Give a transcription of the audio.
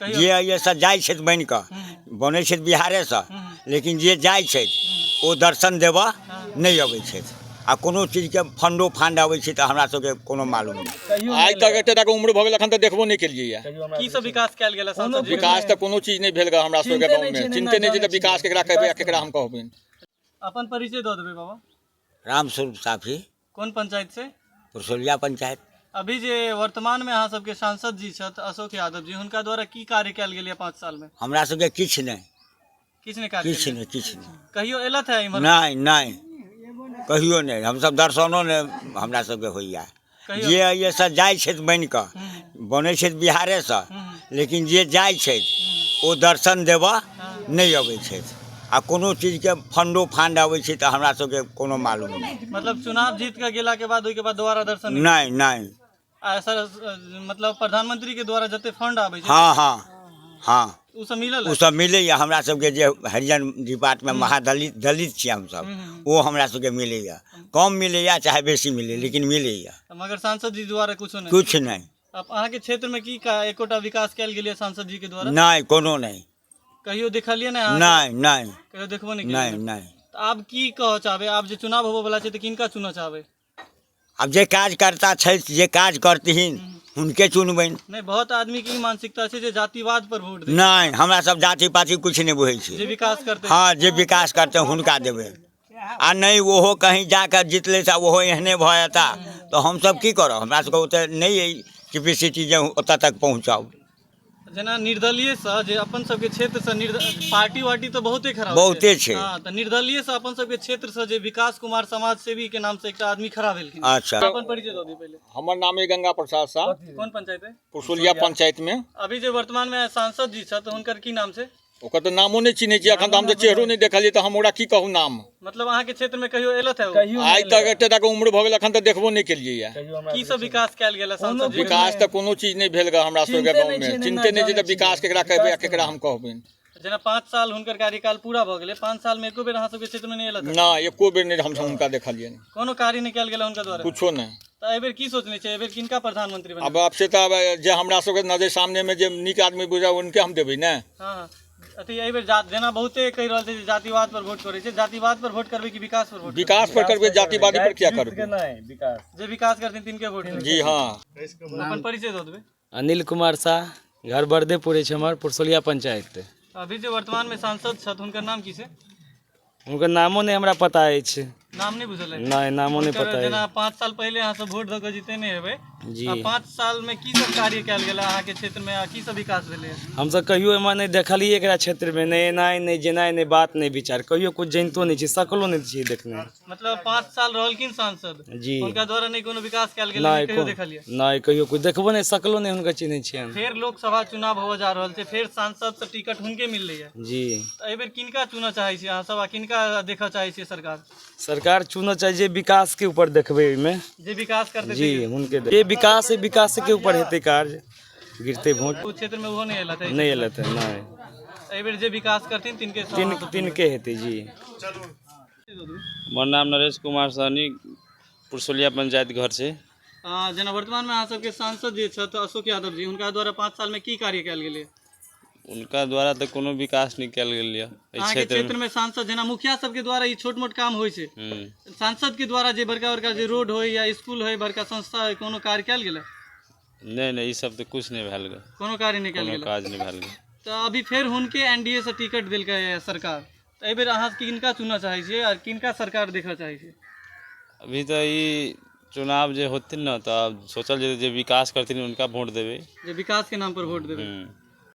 कहियौ। जे एहिसँ जाइ छथि बनि कऽ, बनै छथि बिहारेसँ, लेकिन जे जाइ छथि ओ दर्शन देबऽ नहि अबै छथि। आ कोनो चीजके फंडो फांड अबै छै तऽ हमरा सबके कोनो मालूम नहि। आइ तक एते टाके उम्र भऽ गेल, एखन तक देखबो नहि केलियै। की सब विकास कयल गेल सांसद जी? विकास तऽ कोनो चीज नहि भेल हमरा सबके गाँवमे, चिन्हते नहि छै तऽ विकास केकरा कहबै आ केकरा हम कहबै। अपन परिचय दऽ देबै बाबा। रामस्वरूप साफी। कोन पंचायत से? पुरसोलिया पंचायत। अभी जे वर्तमान में अहाँ सबके सांसद जी छथि अशोक यादव जी, हुनका द्वारा की कार्य कयल गेल 5 साल में? हमरा सबके किछु नहि। किछु नहि कार्य? किछु नहि, किछु नहि। कहियो एलथि है इम्हर? नहि नहि, कहियो नहि। हमसब दर्शनो नहि हमरा सबके होइया। जे एहिसँ जाइ छथि बनि कऽ, बनै छथि बिहारेसँ, लेकिन जे जाइ छथि ओ दर्शन देबऽ नहि अबै छथि। आ कोनो चीजके फंडो फांड अबै छै तऽ हमरा सबके कोनो मालूम नहि। मतलब चुनाव जीत के गेला के बाद ओहिके बाद दोबारा दर्शन नहि? नहि। आ सर, मतलब प्रधानमंत्री के द्वारा जते फंड आबै छै? हँ हँ हँ। ओ सब मिलल? ओ सब मिलैए हमरा सबके। जे हरिजन डिपार्टमेंट, महादलित, दलित छियै हमसब, ओ हमरा सबके मिलैए। कम मिलैए चाहे बेसी मिलैए, लेकिन मिलैए। मगर सांसद जी द्वारा कुछो नहि? किछु नहि। अब अहाँके क्षेत्र में की एकोटा विकास कयल गेल सांसद जी के द्वारा? नहि, कोनो नहि। कहियो देखलियै नहि अहाँ? नहि नहि। कहियो देखबो नहि? नहि नहि। तऽ आब की कहऽ चाहबै? आब जे चुनाव होबऽ वाला छै तऽ किनका चुनऽ चाहबै? आब जे काज करता छथि, जे काज करथिन हुनके चुनबनि। नहि, बहुत आदमी के ई मानसिकता छै जे जातिवाद पर वोट दे। नहि, हमरा सब जाति पाति किछु नहि बुझै छी। जे विकास करतै। हँ, जे विकास करतै हुनका देबै। आ नहि ओहो कहीं जाकऽ जीतलै तऽ ओहो एहने भऽ जेता तऽ हमसब की करब? हमरा सबके ओते नहि अइ कैपेसिटी जे ओतऽ तक पहुँचब। जेना निर्दलीय से जे अपन सबके क्षेत्र से पार्टी वार्टी तऽ बहुते खराब बहुते छै। हाँ, तऽ निर्दलीय से अपन सबके क्षेत्र से जे विकास कुमार समाज सेवी के नाम से एकटा आदमी खड़ा भेलखिन। अच्छा, अपन परिचय दऽ दियौ पहिले। हमर नाम अइ गंगा प्रसाद साह। कोन पंचायत है? पुरसोलिया पंचायत में। अभी जे वर्तमान में सांसद जी छथि, हुनकर की नाम छै? ओकर तऽ नामो नहि चिन्है छियै एखन तऽ, हम तऽ चेहरो नहि देखलियै तऽ हम ओकरा की कहू नाम। मतलब अहाँके क्षेत्र में कहियो एलथि है ओ? आइ तक एते टाके उम्र भऽ गेल, एखन तक देखबो नहि केलियै। की सब विकास कयल गेल सांसद जी? विकास तऽ कोनो चीज नहि भेल हमरा सबके गाँवमे, चिन्हते नहि छै तऽ विकास केकरा कहबै आ केकरा हम कहबै। जेना 5 साल हुनकर कार्यकाल पूरा भऽ गेलै, 5 साल में एको बेर अहाँ सबके क्षेत्र में नहि एलथि? नहि, एको बेर नहि हमसब हुनका देखलियनि। कोनो कार्य नहि कयल गेल हुनका द्वारा? कुछो नहि। तऽ एहि बेर की सोचने छै, एहि बेर किनका प्रधानमंत्री बनेबै? आब से तऽ आब जे हमरा सबके नजर सामनेमे जे नीक आदमी बुझाय हुनके हम देबै ने। हँ, अथी एहि बेर जात जेना बहुते कहि रहल छै जे जातिवाद पर वोट करै छै, जातिवाद पर वोट करबै कि विकास पर वोट? विकास पर करबै, जातिवादी पर किया करबै? जे विकास करथिन तिनके वोट देबै। जी हँ। अपन परिचय दऽ देबै। अनिल कुमार शाह, घर बरदेपुर अछि हमर, पुरसोलिया पंचायत। अभी जे वर्तमान में सांसद छथि हुनकर नाम की छै? हुनकर नामो नहि हमरा पता अछि। नाम नहि बुझल अछि? नहि, नामो नहि पता। जेना 5 साल पहिले अहाँ सब वोट दऽ कऽ जीतेने हेबै जी। आ 5 साल में की सब कार्य कयल गेल अहाँके क्षेत्र में आ की सब विकास भेलै? हमसब कहियो एहिमे नहि देखलियै एकरा क्षेत्रमे, नहि एनाइ, नहि जेनाइ, नहि बात, नहि विचार, कहियो किछु जनितो नहि छी, सकलो नहि छियै देखने। मतलब 5 साल रहलखिन सांसद जी, हुनका द्वारा नहि कोनो विकास कयल गेल? नहि। कहियो देखलियै? नहि, कहियो कुछ देखबो नहि, सकलो नहि, हुनका चिन्है छियनि। फेर लोकसभा चुनाव होबऽ जा रहल छै, फेर सांसद से टिकट हुनके मिललैया जी, तऽ एहि बेर किनका चुनऽ चाहै छी अहाँ सब आ किनका देखऽ चाहै छियै सरकार? सरकार चुनऽ चाही जे विकास के ऊपर देखबै ओहिमे। जे विकास करतै जी हुनके, जे विकास है, विकास के ऊपर हेतै कार्य, गिरतै वोट। ओ क्षेत्र में ओहो नहि एलथि? नहि एलथि, नहि। एहि बेर जे विकास करथिन तिनके? तिनके हेतै जी। हमर नाम नरेश कुमार सहनी, पुरसोलिया पंचायत घर छै। जेना वर्तमान में अहाँ सबके सांसद जे छथि अशोक यादव जी, हुनका द्वारा 5 साल में की कार्य कयल गेलै? हुनका द्वारा तऽ कोनो विकास नहि कयल गेल यऽ एहि अहाँके क्षेत्रमे। क्षेत्र में सांसद जेना मुखिया सबके द्वारा ई छोट मोट काम होइ छै, सांसद के द्वारा जे बड़का बड़का जे रोड होइ या स्कूल होइ, बड़का संस्था होइ, कोनो कार्य कयल गेलै? नहि नहि, ई सब तऽ किछु नहि भेल गेल। कोनो कार्य नहि कयल कोनो गेलै? काज नहि भेल गेल। तऽ अभी फेर हुनके एनडीए से टिकट देलकै सरकार, तऽ एहि बेर अहाँ किनका चुनऽ चाहै छियै आ किनका सरकार देखऽ चाहै छियै? अभी तऽ ई चुनाव जे होथिन ने तऽ सोचल जेतै, जे विकास करथिन हुनका वोट देबै। जे विकास के नाम पर वोट देबै।